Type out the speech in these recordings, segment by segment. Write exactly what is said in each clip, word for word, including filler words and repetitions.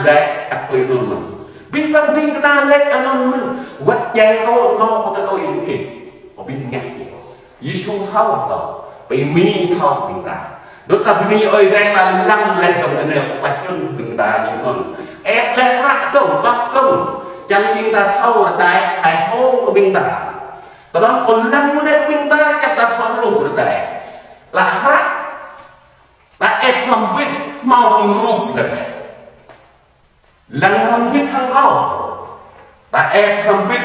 Lĕ, ăt tui anŭn mơ̆n. Abih bang ƀing ta lĕ anŭn mơ̆n. Wơ̆t djai kâo, nô kâo tơ tui ih. Kâo ƀing ngă. Yêsu thâo tơ. Ƀing Mi thâo ƀing ta. Đôč ta ƀing Mi ơi gai ta lăng lĕ dong anai kơ čun ƀing ta ñu mơ̆n. Ĕp lĕ hră dong, tŏk dong. Čang ƀing ta thâo đai hai hông kơ ƀing ta. Tơlăng kơ lăng mơ̆n ƀing ta čang ta thâo lu rơdai. Lă hră. Ta ĕp hrŏm bit hmâo hăng rup lĕ. Lăng hrŏm bit hăng kâo. Ta ĕp hrŏm bit.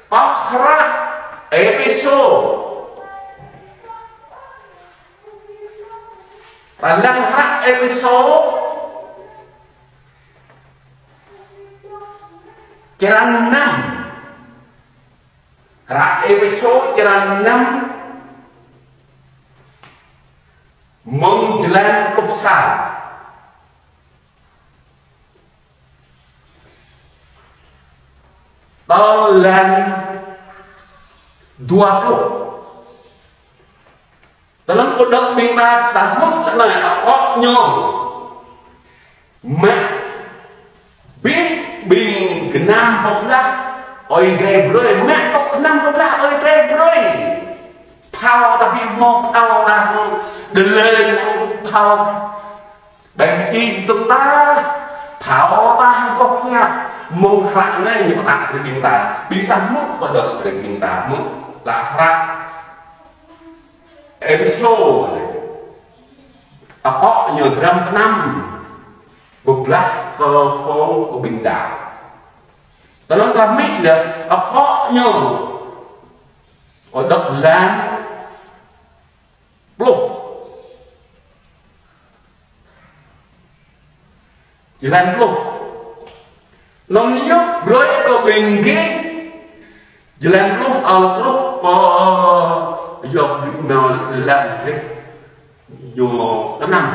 Pŏk hră Êphêsô. Ta lăng hră Êphêsô. Črăn năm. Hră Êphêsô črăn năm. Mơ̆ng jơlan pluh sa. Tơl jơlan dua pluh. Tơlăng kơ đŏk ƀing ta ta hmư̆ tơ anai akŏ ñu. Mă abih ƀing gơnam pơblah Ơi Adai brơi, mă tŏk gơnam pơblah Ơi Adai brơi. Phao ta ƀu hmâo phao ta hăng đơ lơi hăng phao. Ƀing čih tơ̆ng ta, phao ta hăng boh hiăp, mơ̆ng hră anai ñu pơtă brơi ƀing ta, ƀing ta hmư̆ kơ đŏk brơi ƀing ta hmư̆, lă hră Êphêsô anai. Akŏ ñu dram kơnăm, pơblah kơ phung kơ ƀing đaŏ. Tơlăng ta mĭn lĕ, akŏ ñu, kơ đŏk jơlan pluh. Jơlan pluh. Anŭn yơh brơi kơ ƀing gih. Jơlan pluh, ăl pluh, pô, yơh ƀing nao lăng gih. Ñu kơnăm.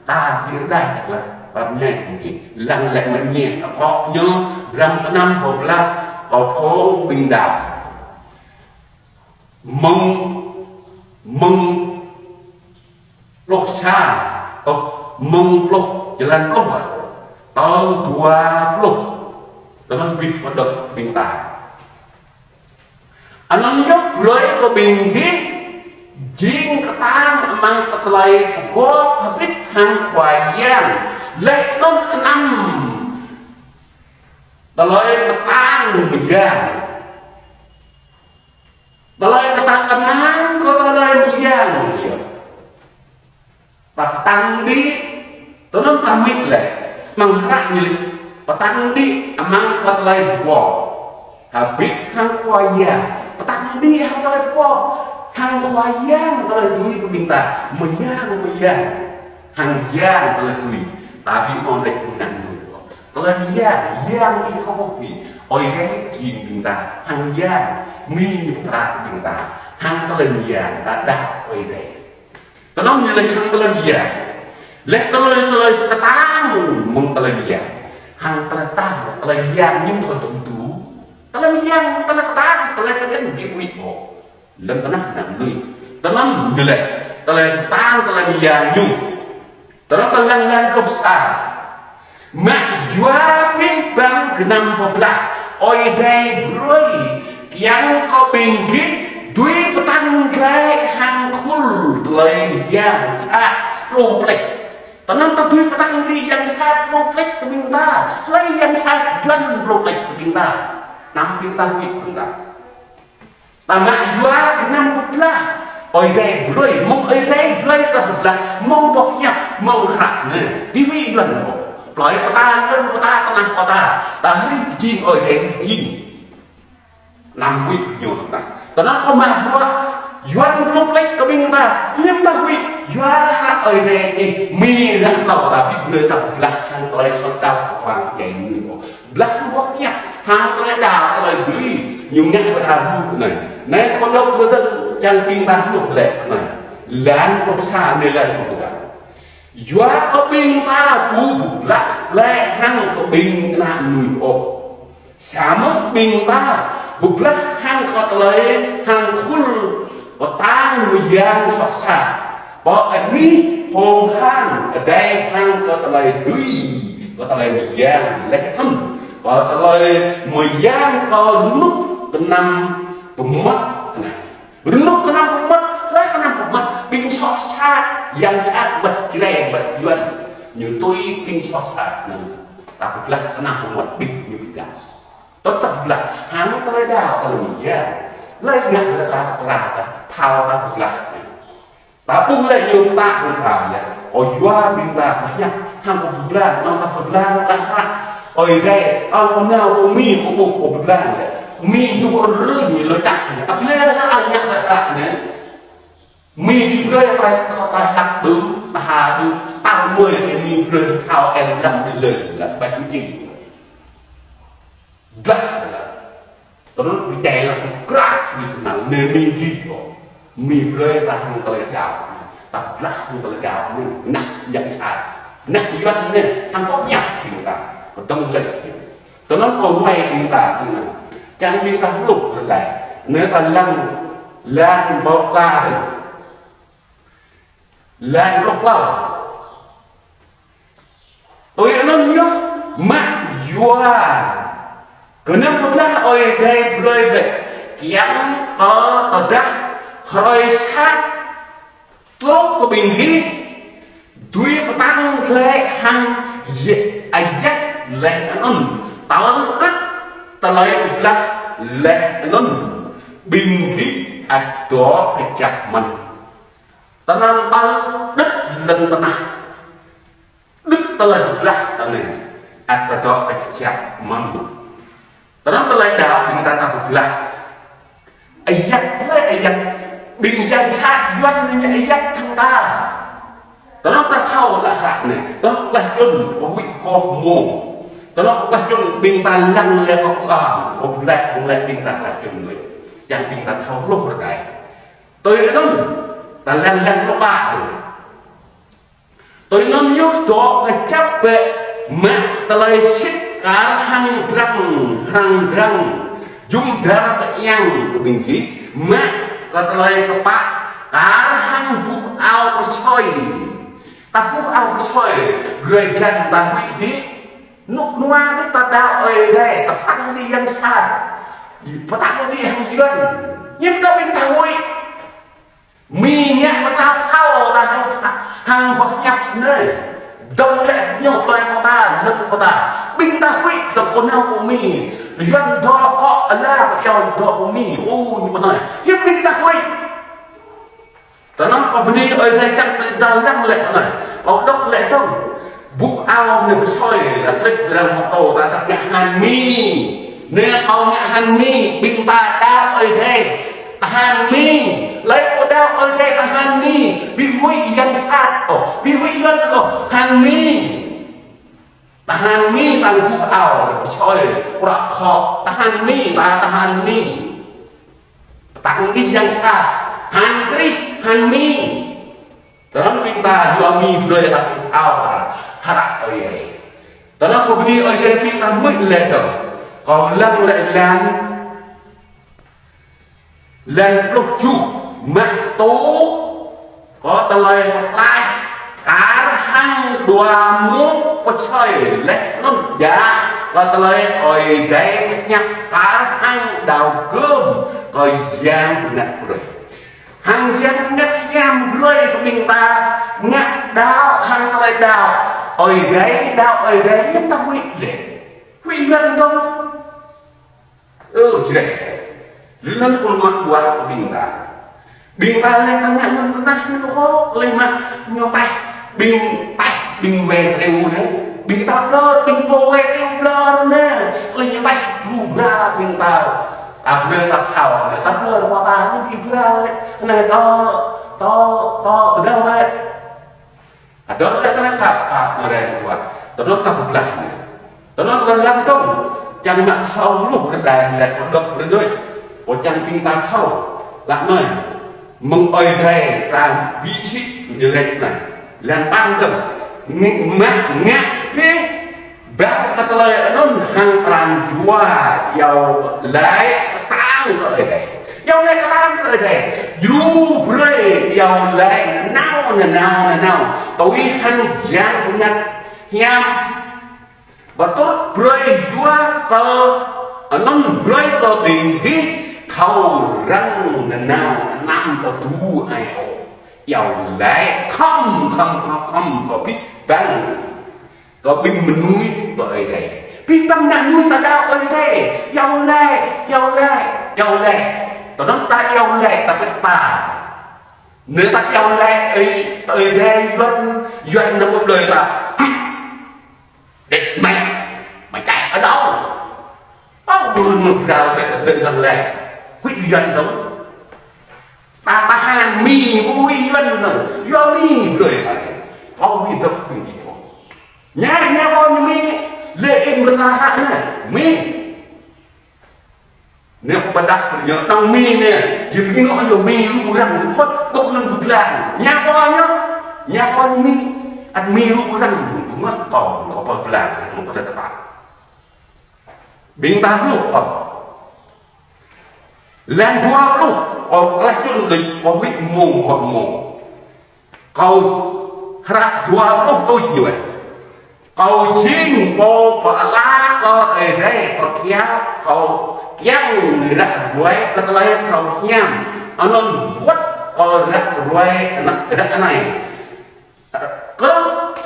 Ta gih đah lă. Pơmñai ƀing gih. Lăng lĕ mơñai. Akŏ ñu dram kơnăm pơblah kơ phung ƀing đaŏ. Mơ̆ng, mơ̆ng pluh sa, ôh, mơ̆ng pluh, jơlan pluh, tơl dua pluh, tơlăng bit kơ đŏk ƀing ta. Anŭn yơh brơi kơ ƀing gih, jing kơtang amăng tơlơi pơgop hơbĭt hăng Khua Yang, laih anŭn anăm tơlơi kơtang mơyang. Tơlơi kơtang kơnang kơ tơlơi mơyang yơh. Ta kơtang đĭ, tơnŭn ta mĭn lĕ. Amăng hră ñu lĕ, kơtang đĭ amăng kơ tơlơi pơgop hơbĭt hăng Khua Yang. Kơtang đĭ hăng tơlơi pơgop hăng Khua Yang, tơlơi dưi kơ ƀing ta. Mơyang, mơyang. Hăng Yang tơlơi dưi. Ta ƀu hmâo lĕ kơnang dưi. Tơlơi mơyang, Yang ih khŏm ƀuh ƀing. Ơi Adai jing ƀing ta. Hăng Yang, Mi ñu pơkra kơ ƀing ta. Hăng tơlơi mơyang, ta đaŏ Ơi Adai. Tơnŭn ñu lĕ hăng tơlơi mơyang. Lĕ tơlơi, tơlơi kơtang, mơ̆ng tơlơi mơyang. Hăng tơlơi kơtang, tơlơi mơyang ñu thâo tŭ tŭ. Tơlơi mơyang, tơlơi kơtang, tơlơi kơtang, ñu ƀu ƀuh. Lăm tơnah ană mơnuih. Tơlơi ñu lĕ. Tơlơi kơtang, tơlơi mơyang ñu. Tơlơi tơlăng lăng pluh sa. Mă yua abih bang gơnam pơblah Ơi Adai brơi. Kiăng kơ ƀing gih dưi pơtăng glaĭ hăng khul tơlơi yang sat pluh plĕč. Tơnŭn ta dưi pơtăng glaĭ yang sat pluh plĕč kơ ƀing ta. Tơlơi yang sat Yuan pluh plĕč kơ ƀing ta. Anăm ƀing ta huĭ ƀing ta. Ta mă yua gơnam pơblah. Ơi Adai brơi, mơ̆ng Ơi Adai brơi ta pơblah, mơ̆ng boh hiăp, mơ̆ng hră anai. Ƀu huĭ Yuan ôh. Plơi pơta, lŏn pơta, tơnah pơta. Ta hrih jing Ơi Adai jing. Anăm huĭ ñu ta. Tơnah kơ mă yua Yuan pluh plĕč kơ ƀing ta. Anăm ta huĭ. Yua hră Ơi Adai čih. Mi hră hlâo ta ƀu brơi ta pơblah hăng tơlơi soh đaŏ kơ Khua Yang ñu ôh. Blah boh hiăp, hăng tơlơi đaŏ tơlơi dưi, ñu ngă pơtao ƀuh anai. Anai kơ đŏk brơi tơ̆ čang ƀing ta hluh lĕ anai. Lăng pluh sa anai lăng pluh dua. Yua kơ ƀing ta ƀu blah lĕ hăng kơ ƀing ană mơnuih ôh. Samơ̆ ƀing ta ƀu blah hăng kơ tơlơi hăng khul kơtang mơyang soh sat. Pơ anih hông hăng adai hăng kơ tơlơi dưi Kơ tơlơi mơyang, laih anŭn kơ tơlơi mơyang kơ rơnŭk kơnăm pơmăt anai. Rơnŭk kơnăm pơmăt, laih kơnăm pơmăt, ƀing soh sat, yang sat, ƀing Jrai, ƀing Yuan. Ñu tui ƀing soh sat anŭn. Ta pơblah kơnăm pơmăt ƀing ñu pơblah. Tơdah pơblah, hăng tơlơi đaŏ, tơlơi mơyang. Laih ngă tơlơi ta pơblah, ta thâo ta pơblah. Ta ƀuh laih ñu ta pơblah laih. Ơ yua ƀing ta pơhiăp, hăng kơ pơblah, nŏng ta pơblah laih hră. Ơi adai, ơ kơ nao kơ Mi, kơ ƀuh kơ pơblah laih. Mi tu kơ rơ̆ ñu lơčak laih. Ăp laih hră ngă laih hră anai. Mi ƀu brơi ta, ta hăp đu, ta ha đu, ta mơi kơ Mi brơi thâo em lăm đi lơi, lăm ƀai kucing. Blah. Tơl ƀu djai lăng kơ krah, ƀu kơnăl, anai Mi gih ôh. Mi brơi ta hăng tơlơi đaŏ. Ta blah hăng tơlơi đaŏ anai, nah yang sat. Nah Yuan anai, hăng kơ ñăp ƀing ta. Kơdơ̆ng lĕ. Tơnŏ kơ wai ƀing ta, ƀing ta. Čang ƀing ta hluh rơđai. Anai ta lăng, lăng ƀô̆ ta. Lăng rŏh hlâo. Tui anŭn yơh, mă yua. Kơnơ̆ng pơblah Ơi Adai brơi bĕ. Kiăng kơ tơdah hrơi sat truh kơ ƀing gih, dưi pơtăng glaĭ hăng ye-, ayăt laih anŭn. Tơl đĭt tơlơi pơblah laih anŭn. Ƀing gih ăt dŏ kơjăp mơ̆n. Tơnăng ƀal đĭt lŏn tơnah. Đĭt tơlơi blah tơnăng. Ăt ta dŏ kơjăp mơ̆n. Tơnăng tơlơi đaŏ ƀing ta ta blah. Ayăt lĕ ayăt. Ƀing yang sat Yuan anai ayăt hăng ta. Tơnăng ta thâo laih hră anai. Tơnăng laih čun kơ wĭ kơ mông. Tơnăng laih čun ƀing ta lăng lĕ kơ klam. Kơ blah kơ lĕ ƀing ta laih čun anai. Yang ƀing ta thâo hluh rơđai. Tui anŭn, ta lăng lăng kơ ƀă tui. Tui anŭn yơh dŏ kơjăp bĕ mă tơlơi sĭt kar hăng drăng, hăng drăng. Jum dar tơiăng kơ ƀing gih, mă kơ tơlơi kơpă kar hăng buh ao pơsơi. Ta buh ao pơsơi, grơjan ta huĭ dih. Nuk nua dih ta đaŏ Ơi Adai, ta pơtăng dih yang sat. Pơtăng dih hăng Yuan. Ñen kơ ƀing ta huĭ. Mi ngă mơta thâo ta hăng, hăng boh ñăp anai. Dơ̆ng lĕ ñu plơi mơta, lơ̆m mơta. Ƀing ta huĭ kơ pô nao pô Mi. Yuan dŏ kŏ ala kơ yua dŏ pô Mi. Ơ, ñu pơnai. Hiư̆m ƀing ta huĭ. Tơnăng kơ bơni Ơi Adai čang ta lăng lĕ anai. Kơ đŏk lĕ dơ̆ng. Buh ao anai pơsơi, lăp lĕ drăng mơtô ta tăk ngă han Mi. Anai kơ ngă han Mi, ƀing ta đaŏ Ơi Adai. Ta han Mi. Laih kơ đaŏ Ơi Adai ta han Mi. Ƀu huĭ yang sat ôh, ƀu huĭ Yuan ôh, han Mi. Ta han Mi ta buh ao, pơsơi, kơrŏk khŏ, ta han Mi, ta, ta han Mi. Pơtăng dih yang sat, han Krist, han Mi. Tơnăng ƀing ta yua Mi brơi ta thâo ta, hră Ơi Adai. Tơnăng kơ bơni Ơi Adai ƀing ta mơ̆ lĕ dơ̆ng. Kơ lăng lĕ lăng, lăng pluh tơjuh, mă tŭ, kơ tơlơi pơklaih, kar hăng dua mông pơsơi laih anŭn yơh, kơ tơlơi Ơi Adai pơñăp kar hăng đao gơm, kơ Yang Bơngăt Brơi. Hăng Yang Bơngăt Hiam brơi kơ ƀing ta ngă đaŏ hăng tơlơi đaŏ. Ơi Adai, đaŏ Ơi Adai, hiư̆m ta huĭ lĕ. Huĭ Yuan dơ̆ng. Ơ, jreh. Lơ̆m anŭn kơ mă buah kơ ƀing ta. Ƀing ta lĕ ta ngă anŭn pơnah anŭn kơ, lĕ mă ñu taih. Ƀing taih, ƀing wai triu anai. Ƀing ta blơr, ƀing pô wai triu blơr anai. Lĕ ñu taih, bru bra ƀing ta. Ta blơr ta thâo anai, ta blơr mơta anai ƀu bra lĕ. Anai tŏ, tŏ, tŏ, tơdang lĕ. Adon lĕ tơlơi khăp, khăp mơreng tuat. Tơnŏ ta pơblah anai. Tơnŏ ta lăng tŏng. Čang mă thâo hluh rơđai lĕ kơ đŏk rơđơi. Kơ čang ƀing ta thâo. Lăk anai. Mơ̆ng Ơi Adai ta ƀu sĭ ñu lĕ anai. Lăng păng tŏng. Ngă, mă, ngă, pĕ. Bă kơ tơlơi anŭn hăng pran jua iâu laĭ kơtang kơ Ơi Adai. Iâu laĭ kơtang kơ Ơi Adai. Djru brơi iâu laĭ nanao, nanao, nanao. Tui hăng Yang Bơngăt Hiam. Pơtrŭt brơi yua kơ, anŭn brơi kơ ƀing gih thâo răng nanao anăm tơdu ai ôh. Iâu laĭ khŏm khŏm khŏm khŏm kơ abih bang, kơ ƀing mơnuih kơ Ơi Adai. Abih bang mơnuih ta đaŏ Ơi Adai. Iâu laĭ, iâu laĭ, iâu laĭ. Tơdang ta iâu laĭ ta pĕt pa. Anai ta iâu laĭ Ơi, Ơi Adai Yuan, Yuan anăm ƀu ƀlơi ta. Đĕt mĕ, mă čai ơ đaŏ. Pô, mơ̆ mơ̆ brao đĕt, đĕt lăng lĕ. Huĭ Yuan dong. Ta, ta hăng Mi, huĭ Yuan dong. Yua Mi brơi. Kâo Mi dŏ Mi. Ña, ña kâo Mi. Lĕ in bơta hă anai. Mi. Anai kâo pơdah kơ ñu, tơdang Mi anai, jing ñu ñu Mi rŭng răng, bơ̆t, bơ̆t lŏn bơblang. Ña kâo ñu, ña kâo Mi, ăt Mi rŭng răng, bơ̆t kâo, kâo pơblang, kâo pơdah tơpă. Ƀing ta hluh kâo. Lăng dua pluh, kâo klah čun đôč, kâo huĭ mông, kâo mông. Kâo hră dua pluh tuč ñu. Kâo jing pô pơala kơ Ơi Adai pơkiaŏ kâo kiăng ră ruai kơ tơlơi phrâo hiam. Anŭn wơ̆t kâo ră ruai ană ră anai. Kơ,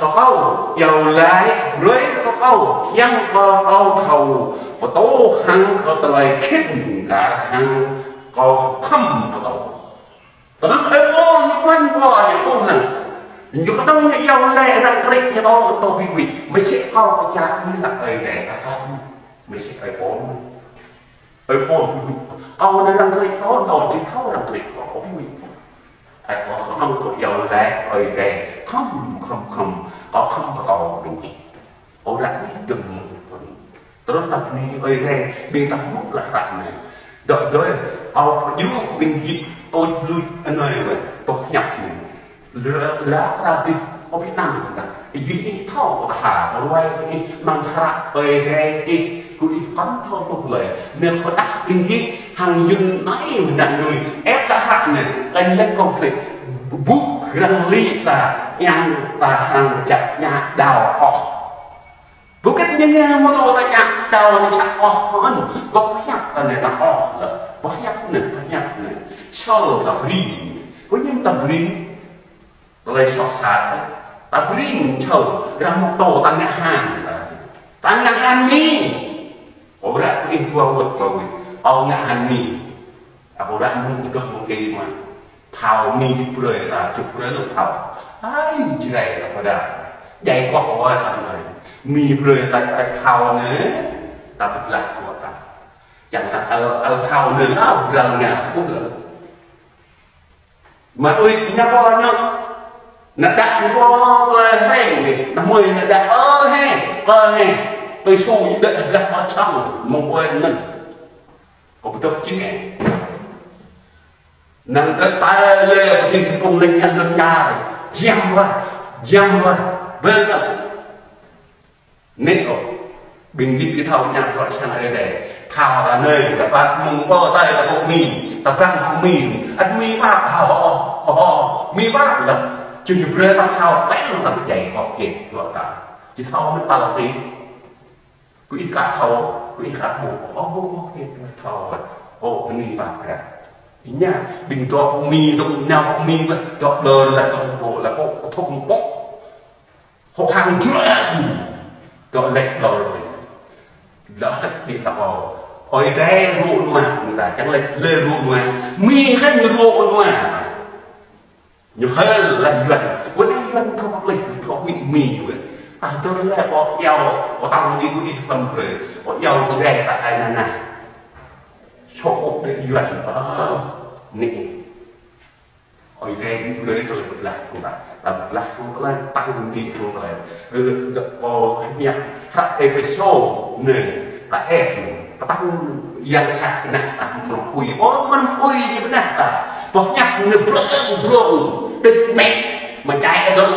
kơ kâo, iâu laĭ brơi kơ kâo, kiăng kơ kâo thâo pơtô hăng kơ tơlơi khĭn kar hăng kâo khŏm pơtô. Tơdang ơi Pôl ñu ƀuăn kơ ñu ƀuh anŭn. Ñu kơdŏng ñu iâu laĭ arăng krĕč ñu tŏ, tŏ ƀing wĭt. Mơsĭ kâo kơ čar ñu lăk Ơi Adai kơ kâo. Mơsĭ ơi Pôl. Ơi Pôl ƀuh ñu. Kâo anai arăng krĕč tŏ, tŏ či thâo arăng krĕč tŏ, kâo ƀuh wĭt. Ơi Pôl kơdŏng kơ iâu laĭ Ơi Adai. Khŏm, khŏm, khŏm. Kâo khŏm kơ kâo ƀing wĭt. Kâo ră anai dơ̆ng mơ̆n. Tơdang ta bơni Ơi Adai, ƀing ta ƀuh lah ră anai. Dŏ đơi, kâo pơjru ƀing gih, tơl luč anai wơ̆t, tŏ hiăp anai. Lơ, lơ, ră anai, kâo ƀu năng ta. Gih thâo kâo ha, kâo ruai, ih mơ̆ng hră Ơi Adai, ih kơ ih kăn thâo ƀuh lơi. Anai kâo pơdah ƀing gih, hăng Yuan anai mơnă anai. Ĕp lah ră anai, kăn lĕ kâo lĕ. Ƀuh răng lĕ ta, yang ta hăng jak ña đaŏ ôh. Bơ kĕt ñu ngă mơ̆ tŏ ta ñă đaŏ ñu čă ôh mơ̆n. Boh hiăp ta anai ta ôh lĕ. Boh hiăp anai, boh hiăp anai. Sơ̆ ta brin. Boh hiăp ta brin. Tơlơi soh sat. Ta brin čơ. Ră mơ̆ tŏ ta ngă hăng. Ta ngă hăng Mi. Ơ ră kơ ih dua wơ̆t kơ wĭt. Ơ ngă hăng Mi. Akŏ ră mơ̆ng dŏ mơ̆ng kơ mă. Thâo Mi brơi ta, čŭk brơi lŏ thâo. Ai, Jrai ta pơdah. Djai kŏh kơ wai hăng anai. Mi brơi ta, ai thâo anai. Ta pơblah kơ ta. Čang ta al, al thâo anai, a, bral ngă, ƀuh lĕ. Mă tui ñu kơ ñu. Nă đă ñu kơ lĕ hĕ, nă mơi nă đă, ơ hĕ, kơ hĕ. Tui su ñu đĕ blah kơ čang, mơ̆ng wai anŭn. Kâo pơdŏp čing ĕ. Năng kơ ta lĕ pơđĭ pơpŭng lĕ ñăn lŏn čar. Jăm wah, jăm wah. Bơ kơ. Nik ôh. Ƀing gih ƀu thâo ñă rŏ sang Ơi Adai. Thâo ta anai, ta pap mơ̆ng pô ta ta ƀuh Mi. Ta bang ƀuh Mi. Ăt Mi pap. Ho, ho, ho, ho. Mi pap lĕ. Čun ñu brơi ta thâo pĕ ta pơčai kŏh kĕt rŏ ta. Či thâo mơ̆n pal ti. Kơ ih ka thâo, kơ ih ka ƀuh, ôh ƀuh, ôh kĕt thâo, ôh bơni pap ră. Ih ñă, ƀing dŏ Mi, dŏ nao Mi, dŏ lơ, dŏ dŏ kơ, lă kơ, kơ thŭk mơ̆. Hŏ hăng jua, dŏ lĕ lơ. Lă hăt ƀĭ lă kơ. Ơi Adai rŭ nua, ta čang lĕ, lĕ rŭ nua. Mi hăng rŭ nua. Ñu hơl lăng Yuan. Wơ̆t anai Yuan thâo pơplih, thâo huĭ Mi wơ̆t. Ah, tơl lĕ kâo iâu, kâo tăng đi ƀu ih tâm brơi. Kâo iâu Jrai ta ai nanah. Sô ôh đĕ Yuan. Ơ, anai. Ơi Adai đi brơi tơlơi pơblah kơ ta. Ta pơblah kơ ta, tăng đi kơ ta. Ơ, kâo kơnyak. Hră Êphêsô anai. Ta ĕp. Pơtăng yang sat nah ta mơ̆n phui. Ơ, mơ̆n phui ñu nah ta. Boh hiăp ñu blông blông. Đĕt mĕ. Mă čai adŏng.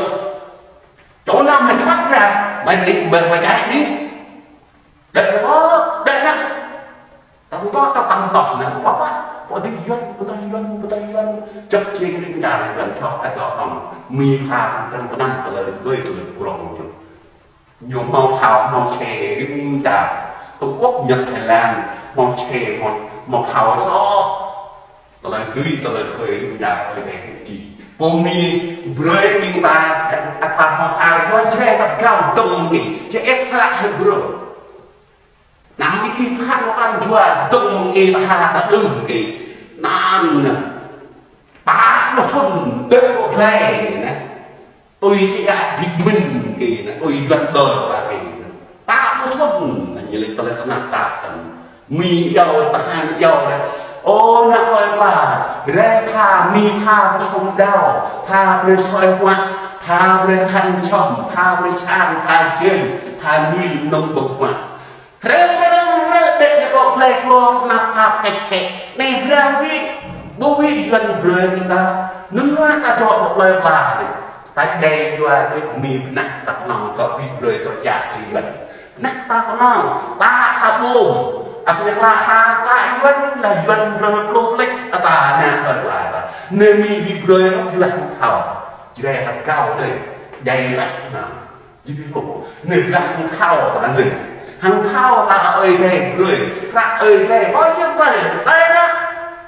Čô anăm mă thoát ra. Mă, mă, mă, mă čai anai. Đĕt mơ̆, đĕt nah. Tăng tŏ, tăng tŏ nah. Pơpă, pơtơi Yuan, pơtơi Yuan, pơtơi Yuan. Čăp čing ring čar Yuan, čŏk adŏng hŏng. Mi pha tăng tăng tăng tơlơi, tơlơi, tơlơi prong ñu. Ñu hmâo phao, hmâo xe rĭm čar. Trung Quốc, Nhật, Thái Lan, hmâo xe, hmâo, hmâo phao soh. Tơlơi dưi, tơlơi rơkơi rĭm čar, tơlơi rơkơi či. Pô Mi brơi ƀing ta, ăt ta hmâo ar, yua Jrai ta gao dơ̆ng mơ̆ng ih, či ĕp hră hơi brơi. Anăm ih khăp nao pran jua dơ̆ng mơ̆ng ih, ta ha ta đưm mơ̆ng ih. Anŭn, pă pluh thŭn đĕ kơ Jrai anai. Tui či ăt ƀĭt mĭn kơ anai, tui Yuan đơi ta kơ anai. Pă pluh thŭn, anai ñu lĕ tơlơi tơnap tap tơ̆n. Mi iâu, tơhan iâu lĕ. Ơ, ană plơi pla, Jrai pha, Mi pha, pơsum đao, pha brơi soi huă, pha brơi khăn chom, pha brơi sang, pha jên, pha mil nông bơ̆ng huă. Hrơi, hrơi, hrơi, đĕ anai kơ plơi pla, tơnap tap kĕt kĕt. Anai Jrai ƀĭ, ƀu ƀĭ Yuan brơi ƀing ta. Anŭn yua ta dŏ kơ plơi pla anai. Ta djai yua đuaĭ Mi pơnah ta kơnơ̆ng kơ ƀĭ brơi kơ čar kơ Yuan. Pơnah ta kơnơ̆ng, ta ta ƀôm. Ăt ñu klă ta, klă Yuan, lah Yuan brơi pluh plĕč, ta ană plơi pla ta. Anai Mi ƀĭ brơi, kơ lah thâo. Jrai hăt gao đơi, djai lăk anŭn. Jing ƀĭ pluh. Anai blah hăng thâo ta anai. Hăng thâo ta Ơi Adai brơi. Hră Ơi Adai. Ƀu čang tơi. Tơi anai.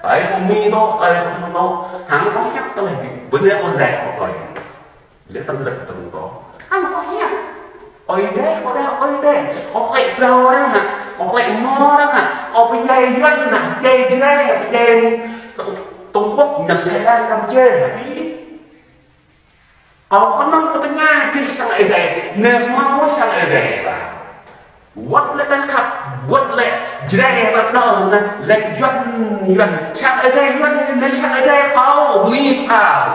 Tơi pơ Mi tŏ, tơi pơ Mi tŏ. Hăng ƀu čang tơi. Bơnê ôn lĕ kơ tơi. Lĕ tơ̆ng lĕ tơ̆ng tŏ. Hăng ƀu čang. Ơi Adai, kơ đa Ơi Adai. Kơ klĕ brao arăng hă. Kơ klĕ mơ̆ arăng hă. Kơ pơdjai Yuan hă. Pơdjai Jrai hă. Pơdjai Trung Quốc, Nhật, Thái Lan, Campuchia hă. Kâo kơnơ̆ng kơ tơña kơ sang Ơi Adai, anai hmâo sang Ơi Adai ta. Wơ̆t lĕ tơlơi khăp, wơ̆t lĕ Jrai ta đơ̆ng anai, lĕ Yuan, Yuan, sang Ơi Adai Yuan, anai sang Ơi Adai kâo, Mi pha.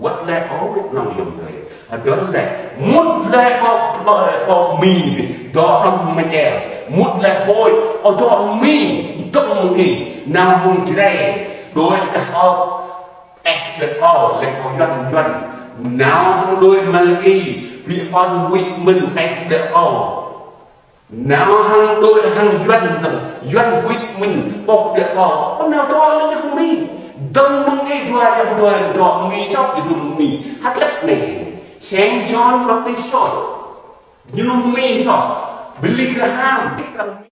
Wơ̆t lĕ kâo, wơ̆t nong yom tơi. Hơdơr lĕ, mŭt lĕ kâo, kâo, kâo Mi, dŏ hrŏm mơčel. Mŭt lĕ hơi, kâo dŏ Mi, dŏ Mi, nao hăng Jrai, đuaĭ kơ kâo. Ĕh đĕ kâo, lĕ kâo Yuan, Yuan. Nao hăng đuaĭ Malaki, ƀĭ ôn huĭ mĭn ĕh đĕ kâo. Nao hăng đuaĭ hăng Yuan tơ̆ng, Yuan huĭ mĭn ĕh đĕ kâo. Kâo nao dŏ lĕ hăng Mi. Dơ̆ng mơ̆ng ih dua, Yuan dua, dŏ Mi soh, ih dŏ Mi. Hăt lĕ anai. Saint John Baptist Church. Ñu Mi soh. Billy Graham, đĭ kăng Mi.